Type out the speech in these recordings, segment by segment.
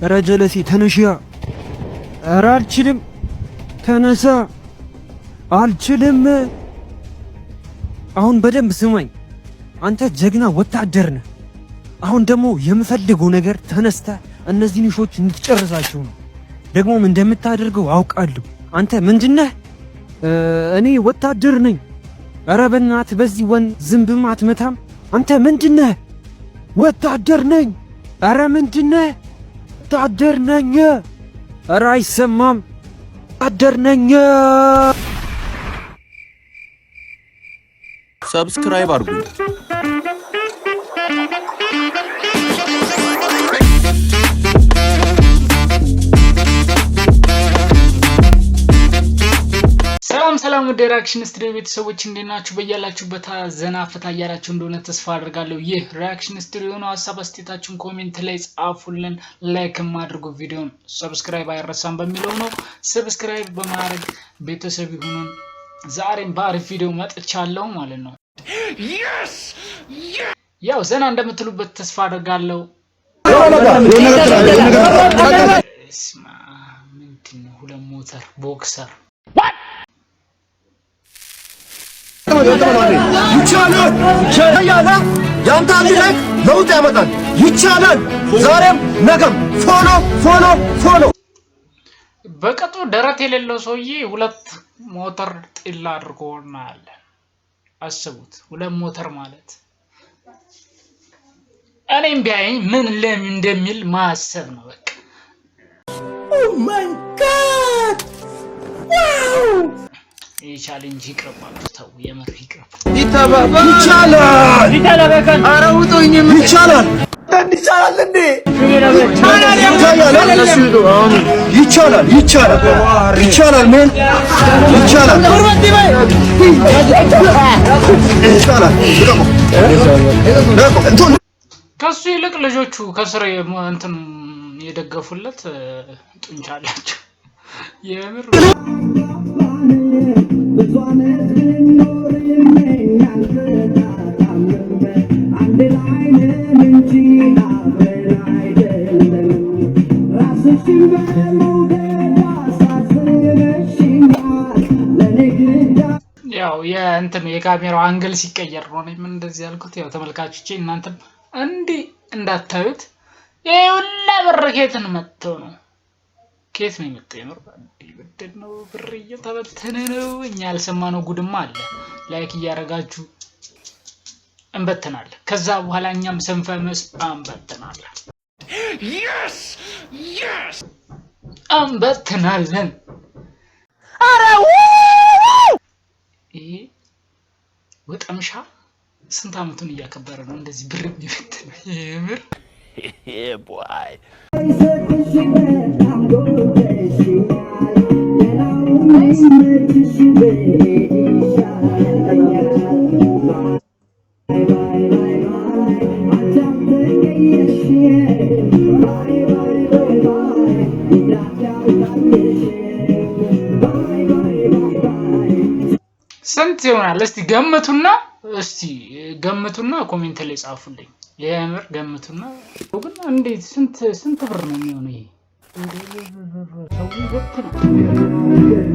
ኧረ ጀለሴ ተነሽያ። ኧረ አልችልም። ተነሳ። አልችልም። አሁን በደንብ ስማኝ። አንተ ጀግና ወታደር ነህ። አሁን ደግሞ የምፈልገው ነገር ተነስተህ እነዚህን ውሾች እንድትጨርሳቸው ነው። ደግሞም እንደምታደርገው አውቃለሁ። አንተ ምንድነህ? እኔ ወታደር ነኝ። ኧረ በእናትህ በዚህ ወን ዝንብም አትመታም። አንተ ምንድነህ? ወታደር ነኝ። ኧረ ምንድነህ? ወታደር ነኝ። ኧረ አይሰማም። ወታደር ነኝ። Subscribe አድርጉ። ሰላም ሰላም፣ ወደ Reaction Studio ቤተሰቦች እንዴት ናችሁ? በያላችሁበት ዘና ፈታ እያላችሁ እንደሆነ ተስፋ አድርጋለሁ። ይህ Reaction Studio ነው። ሀሳብ አስተያየታችሁን comment ላይ ጻፉልን፣ like ም አድርጉ። ቪዲዮን subscribe አይረሳም በሚለው ነው። Subscribe በማድረግ ቤተሰብ ይሁኑን። ዛሬም በአሪፍ ቪዲዮ መጥቻለሁ ማለት ነው። ያው ዘና እንደምትሉበት ተስፋ አድርጋለሁ። እስማ ምንድን ነው? ሁለት ሞተር ቦክሰር። ይቻላል። ያንተ አንድ like ለውጥ ያመጣል። ይቻላል። ዛሬም ነገም። Follow, follow, follow። በቅጡ ደረት የሌለው ሰውዬ ሁለት ሞተር ጢላ አድርጎ እናያለን። አስቡት፣ ሁለት ሞተር ማለት እኔም ቢያየኝ ምን ለምን እንደሚል ማሰብ ነው በቃ። Oh my God, wow! ይህ challenge ይቅርባችሁ፣ ተው፣ የምር ይቅርብ። ይቻላል። ይቻላል። ይቻላል እንዴ? ይቻላል። ይቻላል። ይቻላል። ምን ይቻላል? ይቻላል። ከሱ ይልቅ ልጆቹ ከስር እንትን የደገፉለት ጡንቻ አላቸው። የምር። ብዙ ዓመት ብንኖር አልተጣጣምንም። አንድ ላይ ነን እንጂ አብረን አይደለንም። ራስሽን በመውደድ አሳዝነሽኛል። ለእኔ ግዳ ያው የእንትን የካሜራው angle ሲቀየር ነው እኔም እንደዚህ ያልኩት። ያው ተመልካቾቼ እናንተም እንዲህ እንዳታዩት። ይሄ ሁላ ብር ከየትን መጥተው ነው? ከየት ነው የመጣው? የምር እንዲህ ምንድን ነው? ብር እየተበተነ ነው። እኛ ያልሰማነው ጉድማ አለ። Like እያደረጋችሁ እንበትናለን። ከዛ በኋላ እኛም ስንፈምስ እንበትናለን፣ እንበትናለን። ይሄ ወጠምሻ ስንት ዓመቱን እያከበረ ነው እንደዚህ ብር የሚበትነው? የምር። ሰጥሽ በጣም ጎድተሽኛል። ሌላውም ይመችሽ ብሄድ ይሻለኛል። Bye bye bye bye አንተም ተቀየርሽ። Bye bye bye bye ጉዳት ያምጣልሽ። Bye bye bye bye። ስንት ይሆናል? እስቲ ገምቱና፣ እስቲ ገምቱና comment ላይ ጻፉልኝ። የምር ገምቱና። ግን እንዴት ስንት ስንት ብር ነው የሚሆነው ይሄ? ሰው ይበትናል።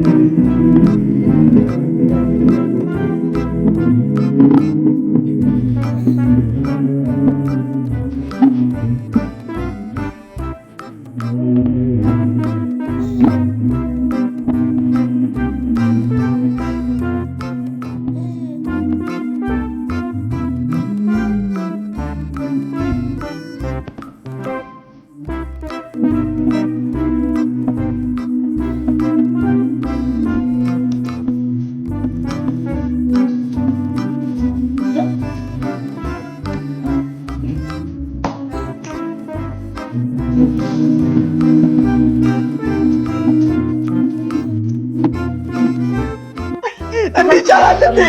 ይቻላል እንዴ?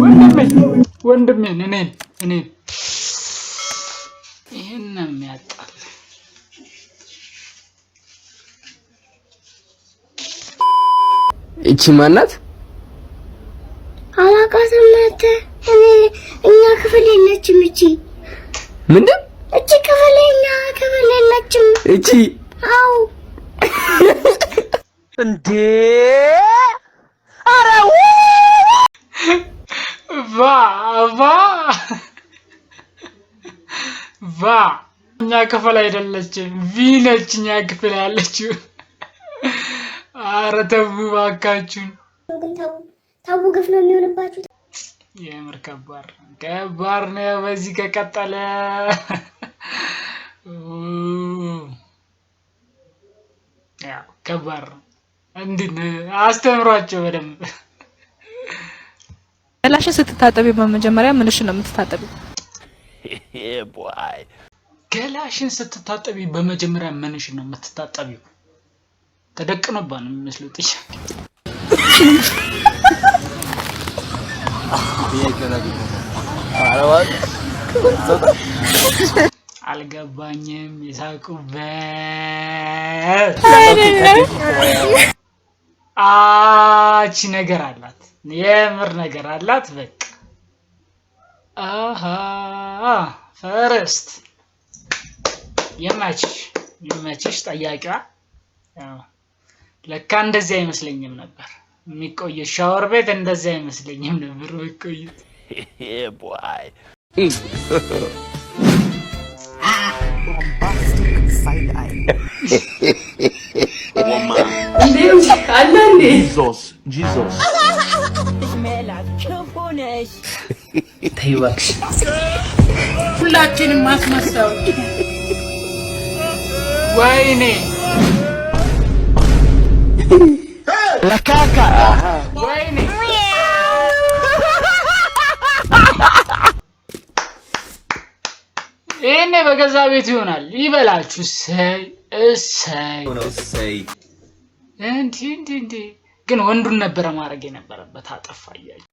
ወንድሜ ወንድሜን እኔን እኔን ይህን ነው የሚያጣል። እቺ ማናት? አላውቃትም። እኔ እኛ ክፍል የለችም። እቺ ምንድን? እቺ ክፍል እኛ ክፍል የለችም። እቺ? አዎ። እንዴ! ቫ ቫ ቫ፣ እኛ ክፍል አይደለችም፣ ቪ ነች እኛ ክፍል ያለችው። ኧረ ተው እባካችሁን። ግን ተው ተው፣ ግፍ ነው የሚሆንባችሁ። የምር ከባድ ነው፣ ከባድ ነው። በዚህ ከቀጠለ ያው ከባድ ነው። እንዴት አስተምሯቸው በደንብ። ገላሽን ስትታጠቢ በመጀመሪያ ምንሽን ነው የምትታጠቢው? ገላሽን ስትታጠቢ በመጀመሪያ ምንሽን ነው የምትታጠቢው? ተደቅኖባ ነው የሚመስለው ጥያቄ። አልገባኝም። የሳቁበት አቺ ነገር አላት፣ የምር ነገር አላት። በቃ አሃ፣ first ይመችሽ፣ ይመችሽ ጠያቂዋ። ያው ለካ እንደዚህ አይመስለኝም ነበር የሚቆዩት ሻወር ቤት፣ እንደዚህ አይመስለኝም ነበር የሚቆዩት። Jesus. ተይ እባክሽ። ሁላችንም ማስመሰሉ። ወይኔ፣ ወይኔ፣ ይሄኔ በገዛ ቤቱ ይሆናል። ይበላችሁ። እሰይ እሰይ። እንዲህ እንዲህ እንዲህ ግን ወንዱን ነበረ ማድረግ የነበረበት። አጠፋ እያችሁ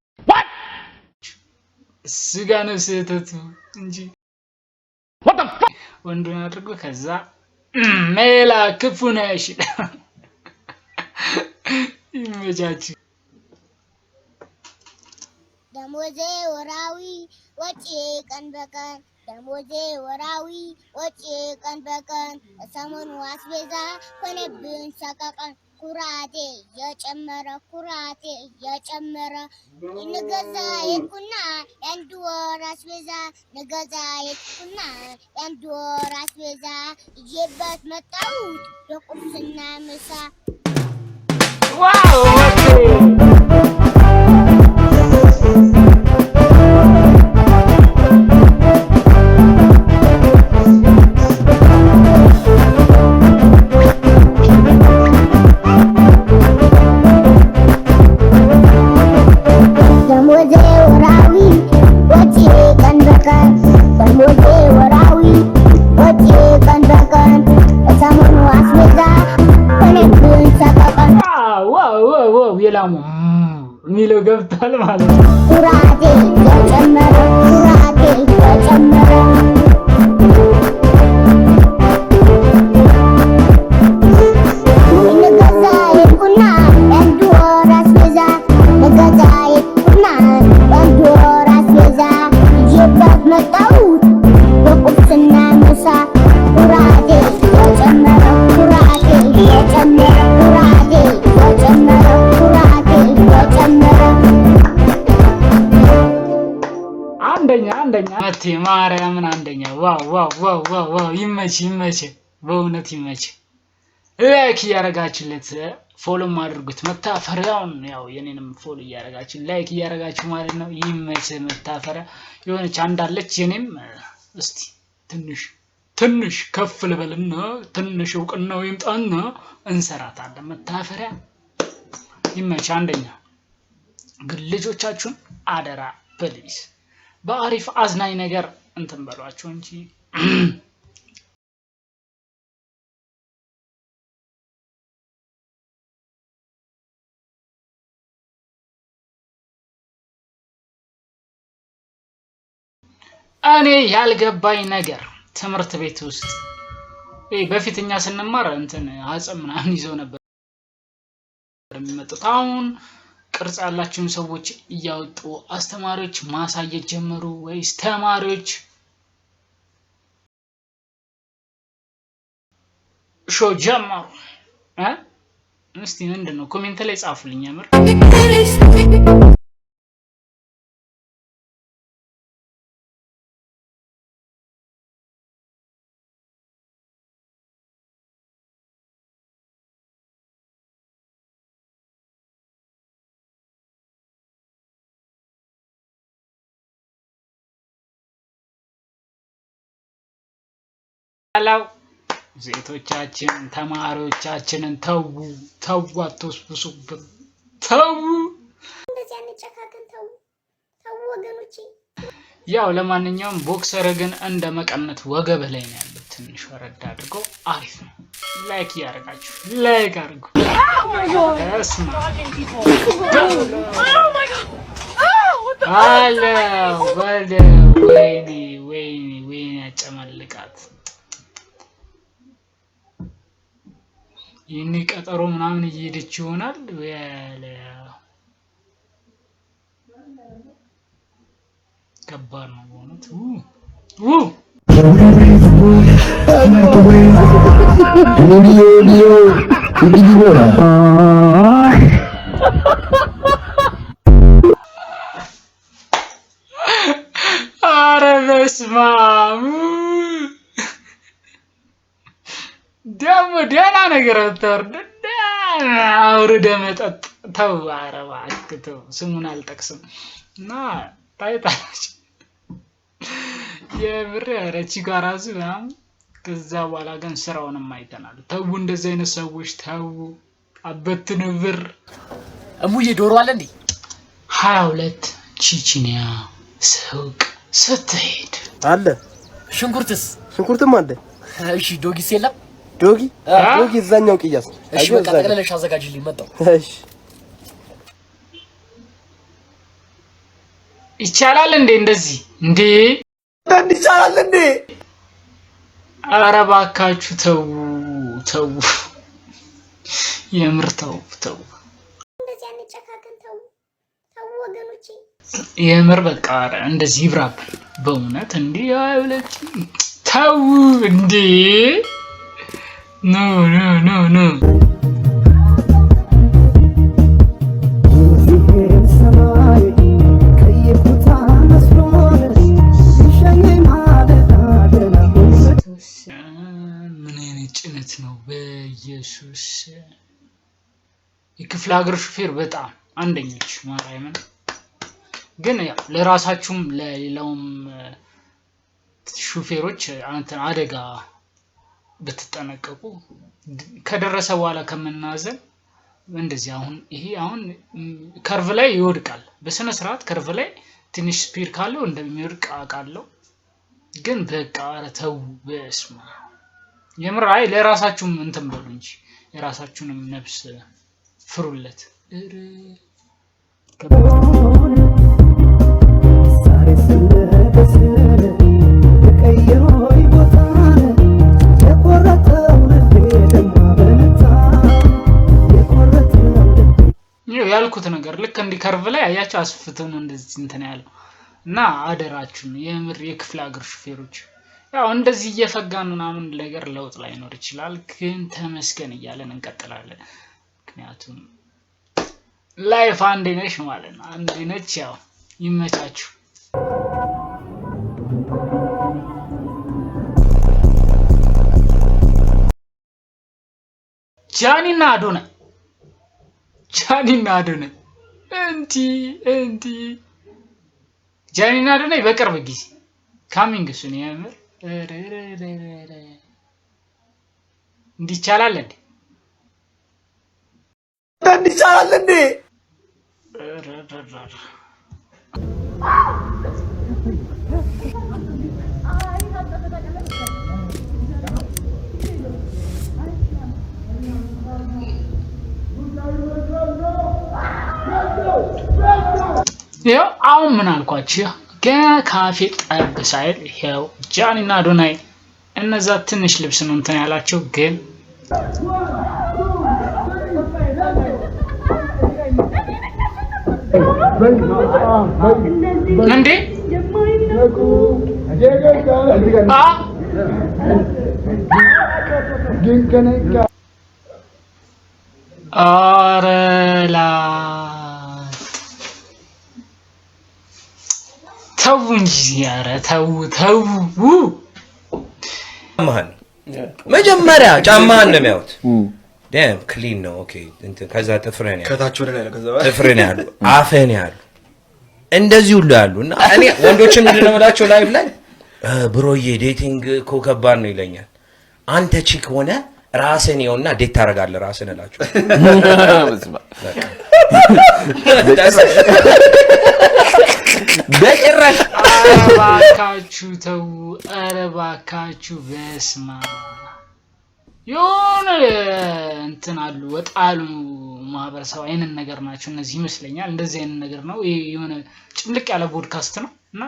እሱ ጋ ነው ስህተቱ እንጂ ወንዱን አድርጎ ከዛ ሜላ ክፉ ነሽ። ይመቻችሁ። ደሞዜ ወራዊ ወጪ ቀን በቀን፣ ደሞዜ ወራዊ ወጪ ቀን በቀን፣ ሰሞኑ አስቤዛ ሆነብን ሰቀቀን። ኩራቴ እየጨመረ፣ ኩራቴ እየጨመረ፣ ንገዛ የትኩና የአንድ ወር አስቤዛ፣ ንገዛ የትኩና የአንድ ወር አስቤዛ፣ ይዤበት መጣሁት ለቁርስና ምሳ። Wow መቴ። ደሞዜ ወራዊ ወጪ ቀን በቀን፣ ደሞዜ ወራዊ ወጪ ቀን በቀን፣ ሰሞኑ አስቤዛ ሆነብን ሰቀቀን። Wow wow wow wow፣ የላሙ የሚለው ገብቷል ማለት ነው። ኩራቴ እየጨመረ፣ ኩራቴ እየጨመረ፣ ንገዛ የትኩና የአንድ ወር አስቤዛ፣ ንገዛ የትኩና የአንድ ወር አስቤዛ፣ ይዤበት መጣሁት በቁርስና ምሳ። ኩራቴ እየጨመረ፣ ኩራቴ እየጨመረ፣ ኩራቴ እየጨመረ፣ ኩራቴ እየጨመረ። አንደኛ፣ አንደኛ መቴ፣ ማርያምን አንደኛ። Wow wow wow wow wow! ይመች፣ ይመች፣ በእውነት ይመች። Like እያደረጋችሁለት follow ም አድርጉት። መታፈሪያውን ያው የኔንም follow እያደረጋችሁ like እያደረጋችሁ ማለት ነው። ይመች መታፈሪያ። የሆነች አንዳለች የኔም፣ እስቲ ትንሽ ትንሽ ከፍ ልበልና ትንሽ እውቅናው ይምጣና እንሰራታለን። መታፈሪያ ይመች አንደኛ። ግን ልጆቻችሁን አደራ please በአሪፍ አዝናኝ ነገር እንትን በሏቸው እንጂ። እኔ ያልገባኝ ነገር ትምህርት ቤት ውስጥ ይሄ በፊት እኛ ስንማር እንትን አጽም ምናምን ይዘው ነበር የሚመጡት። አሁን ቅርጽ ያላቸውን ሰዎች እያወጡ አስተማሪዎች ማሳየት ጀመሩ ወይስ ተማሪዎች show ጀመሩ? እ? እስቲ ምንድን ነው comment ላይ ጻፉልኝ። የምር ላው ሴቶቻችን ተማሪዎቻችንን ተዉ ተዉ፣ አትወስብሱብን፣ ተዉ። እንደዚህ አንጨካከን። ተው ተው ወገኖቼ። ያው ለማንኛውም boxer ግን እንደ መቀነት ወገብህ ላይ ነው ያለው። ትንሽ ወረድ አድርጎ አሪፍ ነው። Like እያደረጋችሁ like አድርጉ። እስማ አለው በለው። ወይኔ ወይኔ ወይኔ ያጨማልቃት። ይህኔ ቀጠሮ ምናምን እየሄደች ይሆናል። ከባድ ነው በእውነት። ው ኧረ በስመ አብ፣ ደግሞ ደህና ነገር ብታወርድ አውርደ መጠጥ ተው። ኧረ እባክህ ተው፣ ስሙን አልጠቅስም እና ታይታለች። የምር ኧረ ቺኳ ራሱ ምናምን። ከዛ በኋላ ግን ስራውንም አይተናል። ተው፣ እንደዚህ አይነት ሰዎች ተው፣ አበትኑ ብር። እሙዬ ዶሮ አለ እንዴ? 22 ቺቺኒያ ሱቅ ስትሄድ አለ። ሽንኩርትስ? ሽንኩርትም አለ። እሺ doggy ስ የለም? Doggy፣ doggy እዛኛው ቅያስ። እሺ በቃ ጠቅልለሽ አዘጋጅልኝ፣ መጣሁ። እሺ። ይቻላል እንዴ እንደዚህ እንዴ? ይቻላል እንዴ? ኧረ እባካችሁ ተው ተው፣ የምር ተው ተው። እንደዚህ አንጨካከን። ተው ተው ወገኖቼ። የምር በቃ ኧረ እንደዚህ ይብራብን በእውነት እንዴ። 22 ተው እንዴ! No, no, no, no። ሰማይ ቀይ ኩታ መስሎን ሲሸኘኝ ማለዳ ገና ምን አይነት ጭነት ነው? በኢየሱስ፣ የክፍለ ሀገር ሹፌር በጣም አንደኞች ማርያምን። ግን ያው ለራሳችሁም ለሌላውም ሹፌሮች አንተን አደጋ ብትጠነቀቁ፣ ከደረሰ በኋላ ከምናዘን እንደዚህ አሁን ይሄ አሁን curve ላይ ይወድቃል። በስነ ስርዓት curve ላይ ትንሽ speed ካለው እንደሚወድቅ አውቃለሁ። ግን በቃ ኧረ ተው፣ በስመ አብ፣ የምር አይ ለራሳችሁም እንትን በሉ እንጂ የራሳችሁንም ነፍስ ፍሩለት። ኧረ ከባድ። ዛሬ ስንበስል ተቀይሮይ ቦታን የቆረጠው ልቤ ደግሞ አመነታ፣ የቆረጠው ልቤ። ይኸው ያልኩት ነገር ልክ እንዲህ curve ላይ አያቸው አስፍቶ ነው እንደዚህ እንትን ያለው። እና አደራችሁን የምር የክፍለ ሀገር ሹፌሮች፣ ያው እንደዚህ እየፈጋን ምናምን ነገር ለውጥ ላይኖር ይችላል፣ ግን ተመስገን እያለን እንቀጥላለን። ምክንያቱም life አንዴ ነች ማለት ነው፣ አንዴ ነች። ያው ይመቻችሁ። ጃኒና አዶናይ፣ ጃኒና አዶናይ፣ እንቲ እንቲ ጃኒና አዶናይ በቅርብ ጊዜ coming soon። የምር እረረረረ። እንዲህ ይቻላል እንዴ? ይቻላል እንዴ? እረረረረ። ይኸው አሁን ምን አልኳችሁ? ገና ካፌ ጠብ ሳይል ይኸው ጃኒና አዶናይ። እነዛ ትንሽ ልብስ ነው እንትን ያላቸው ግን እንዴ አ ኧረ ላጥ ተው እንጂ ኧረ ተው ተው። ጫማህን መጀመሪያ ጫማህን ነው የሚያዩት። Damn, clean ነው okay። እንትን ከዛ ጥፍርህን ያሉ ከታች ወደ ላይ ነው። ከዛ ጥፍርህን ያሉ አፍህን ያሉ እንደዚህ ሁሉ ያሉ እና እኔ ወንዶችን ምንድን ነው የምላቸው live ላይ bro ዬ dating እኮ ከባድ ነው ይለኛል። አንተ chick ሆነ ራስህን ይኸውና date ታደርጋለህ ራስህን እላቸው። በጭራሽ። ኧረ እባካችሁ ተው። ኧረ እባካችሁ በስመ አብ። የሆነ እንትን አሉ ወጣ ያሉ ማህበረሰብ አይነት ነገር ናቸው እነዚህ ይመስለኛል። እንደዚህ አይነት ነገር ነው። ይሄ የሆነ ጭምልቅ ያለ ፖድካስት ነው እና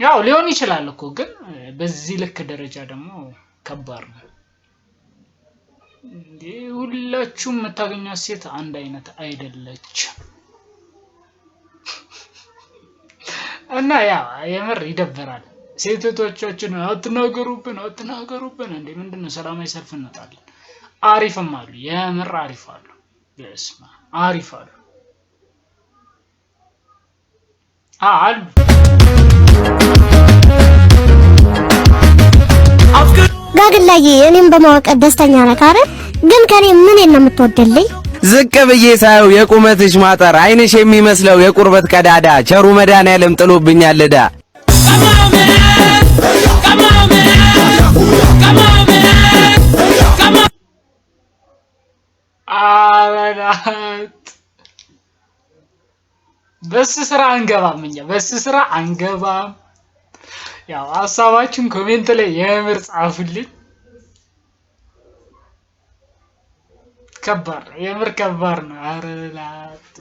ያው ሊሆን ይችላል እኮ ግን በዚህ ልክ ደረጃ ደግሞ ከባድ ነው። እንዴ ሁላችሁም የምታገኟት ሴት አንድ አይነት አይደለችም። እና ያ የምር ይደብራል። ሴት እህቶቻችን አትናገሩብን፣ አትናገሩብን። እንዴ ምንድን ነው ሰላማዊ ሰልፍ እንወጣለን። አሪፍም አሉ፣ የምር አሪፍ አሉ። በስመ አብ አሪፍ አሉ አሉ። ጋግላዬ እኔም በማወቅ ደስተኛ ነህ አይደል? ግን ከኔ ምን ነው የምትወደልኝ? ዝቅ ብዬ ሳየው የቁመትሽ ማጠር አይንሽ የሚመስለው የቁርበት ቀዳዳ ቸሩ መድኃኒዓለም ጥሎብኛል ዕዳ። አበላት በሱ ስራ አንገባም፣ እኛ በሱ ስራ አንገባም። ያው ሀሳባችሁን comment ላይ የምር ጻፉልኝ። ከባድ ነው፣ የምር ከባድ ነው። ኧረ ላጥ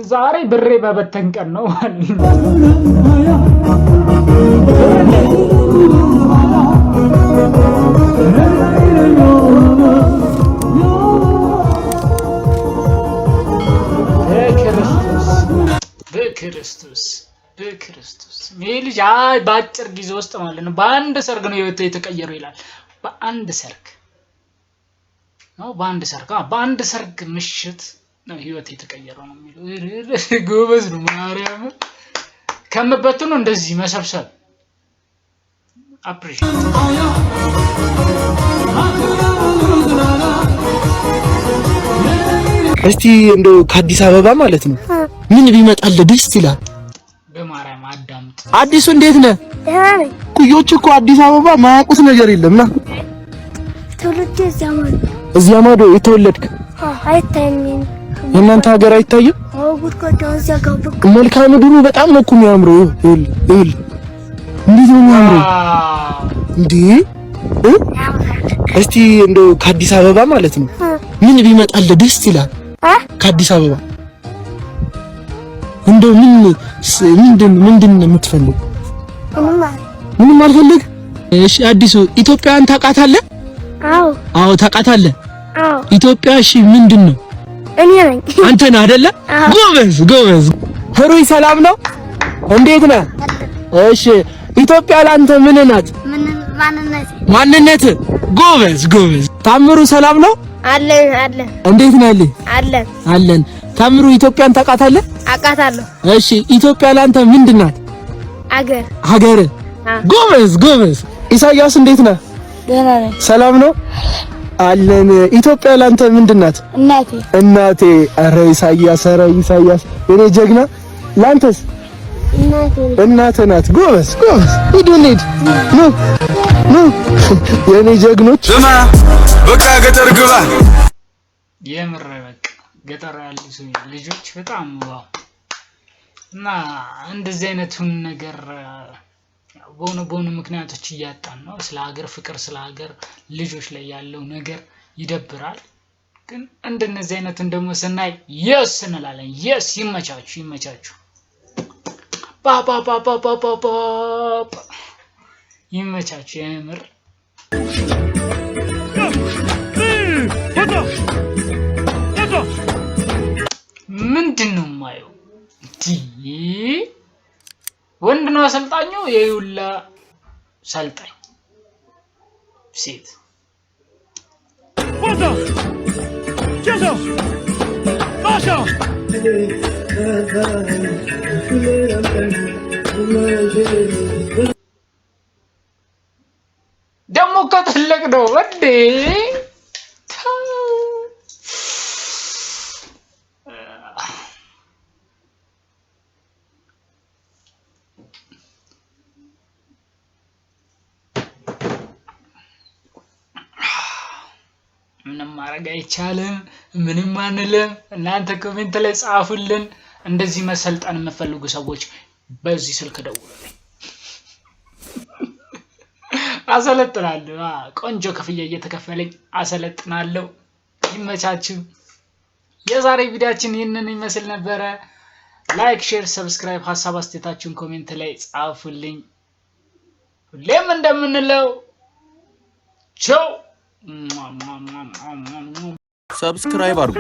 ዛሬ ብሬ በበተን ቀን ነው ማለት ነው። በክርስቶስ በክርስቶስ በክርስቶስ ይሄ ልጅ አይ በአጭር ጊዜ ውስጥ ማለት ነው በአንድ ሰርግ ነው ህይወቱ የተቀየረው ይላል። በአንድ ሰርግ ነው በአንድ ሰርግ በአንድ ሰርግ ምሽት ነው ህይወት የተቀየረው ነው የሚለው። ጎበዝ ነው ማርያምን ከምበትኑ እንደዚህ መሰብሰብ appreciate። እስቲ እንደው ከአዲስ አበባ ማለት ነው ምን ቢመጣልህ ደስ ይላል? በማርያም አዳምጥ። አዲሱ እንዴት ነህ? ደህና ነኝ። ኩዮች እኮ አዲስ አበባ ማያውቁት ነገር የለም። ና ትውልዴ እዚያ ማዶ። እዚያ ማዶ የተወለድክ? አይታይም። የእናንተ ሀገር አይታይም? አዎ ጉድጓዳው እዚያ ጋር ብቅ። መልክዓ ምድሩ በጣም ነው እኮ የሚያምረው። ይኸውልህ ይኸውልህ እንዴት ነው የሚያምረው እንዴ! እስቲ እንደው ከአዲስ አበባ ማለት ነው ምን ቢመጣልህ ደስ ይላል? ከአዲስ አበባ እንደው ምን ምንድን ነው የምትፈልግ? ምንም አልፈልግ። እሺ አዲሱ ኢትዮጵያን ታውቃታለህ? አዎ አዎ ታውቃታለህ? አዎ። ኢትዮጵያ እሺ ምንድን ነው? እኔ ነኝ። አንተ ነህ አይደለ? ጎበዝ ጎበዝ። ህሩይ ሰላም ነው? እንዴት ነህ? እሺ ኢትዮጵያ ላንተ ምን ናት? ማንነት ማንነት። ጎበዝ ጎበዝ። ታምሩ ሰላም ነው? አለን አለን። እንዴት ነህ? አለን አለን። ታምሩ ኢትዮጵያን ታውቃታለህ? አውቃታለሁ። እሺ ኢትዮጵያ ላንተ ምንድን ናት? አገር ሀገር። ጎበዝ ጎበዝ። ኢሳያስ እንዴት ነህ? ደህና ነኝ። ሰላም ነው? አለን። ኢትዮጵያ ላንተ ምንድን ናት? እናቴ እናቴ። ኧረ ኢሳያስ፣ ኧረ ኢሳያስ የኔ ጀግና። ላንተስ? እናቴ እናትህ ናት። ጎበዝ ጎበዝ። ሂዱ እንሂድ። ኑ ኑ የኔ ጀግኖች። ስማ በቃ ገጠር ግባ። የምር በቃ ገጠር ያሉ ልጆች በጣም wow። እና እንደዚህ አይነቱን ነገር በሆነ በሆኑ ምክንያቶች እያጣን ነው። ስለ ሀገር ፍቅር፣ ስለ ሀገር ልጆች ላይ ያለው ነገር ይደብራል። ግን እንደነዚህ አይነቱን ደግሞ ስናይ yes እንላለን። Yes፣ ይመቻችሁ፣ ይመቻችሁ። ባ ይመቻችሁ የምር። ምንድን ነው የማየው? እንዲህ ወንድ ነው አሰልጣኙ፣ የዩላ ሰልጣኝ ሴት። ደግሞ እኮ ትልቅ ነው እንዴ! ተው። ምንም ማድረግ አይቻልም። ምንም አንልም። እናንተ comment ላይ ጻፉልን። እንደዚህ መሰልጠን የምፈልጉ ሰዎች በዚህ ስልክ ደውሉልኝ፣ አሰለጥናለሁ። ቆንጆ ክፍያ እየተከፈለኝ አሰለጥናለሁ። ይመቻችሁ። የዛሬ ቪዲዮአችን ይህንን ይመስል ነበረ። Like፣ share፣ subscribe፣ ሀሳብ አስተያየታችሁን comment ላይ ጻፉልኝ። ሁሌም እንደምንለው ቻው። Subscribe አድርጉ።